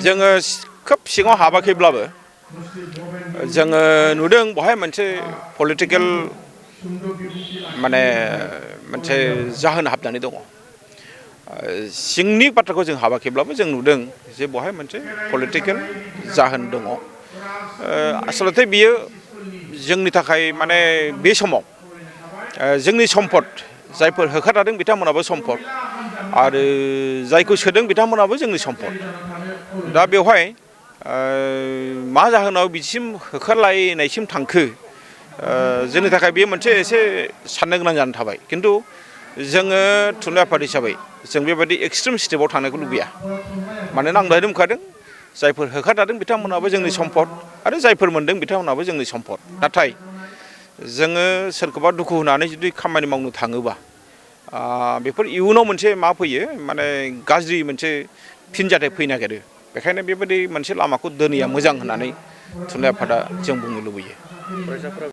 जोङो खोब सिङाव हाबाखैब्लाबो जोङो नुदों बहाय मोनसे पलिटिकेल माने मोनसे जाहोन हाबनानै दङ। सिंनि बाथ्राखौ जों हाबाखैब्लाबो जों नुदों जे बहाय मोनसे पलिटिकेल जाहोन दङ। आसलते बियो जोंनि थाखाय माने बे समाव जोंनि सम्पद जायफोर होखारजादों बिथांमोनाबो सम्पद आरो जायखौ सोदों बिथांमोनाबो जोंनि सम्पद। दा बेवहाय मा जाहोनाव बिसिम होखारलायनायसिम थांखो जोंनि थाखाय बेयो मोनसे एसे साननो गोनां जानानै थाबाय। खिन्थु जोङो थुनलाइ आफाद हिसाबै जों बेबायदि एक्सट्रिम स्टेपाव थांनायखौ लुबैया। मानोना आं दहायनो बुंखादों जायफोर होखारजादों बिथांमोनाबो जोंनि सम्पद आरो जायफोर मोनदों बिथांमोनाबो जोंनि सम्पद। नाथाय जोङो सोरखौबा दुखु होनानै जुदि खामानि मावनो थाङोबा बेफोर इयुनाव मोनसे मा फैयो माने गाज्रि मोनसे फिनजाथाय फैनो नागिरो। बेखायनो बेबायदि मोनसे लामाखौ दोनैया मोजां होननानै थुनलाइ आफादा जों बुंनो लुबैयो।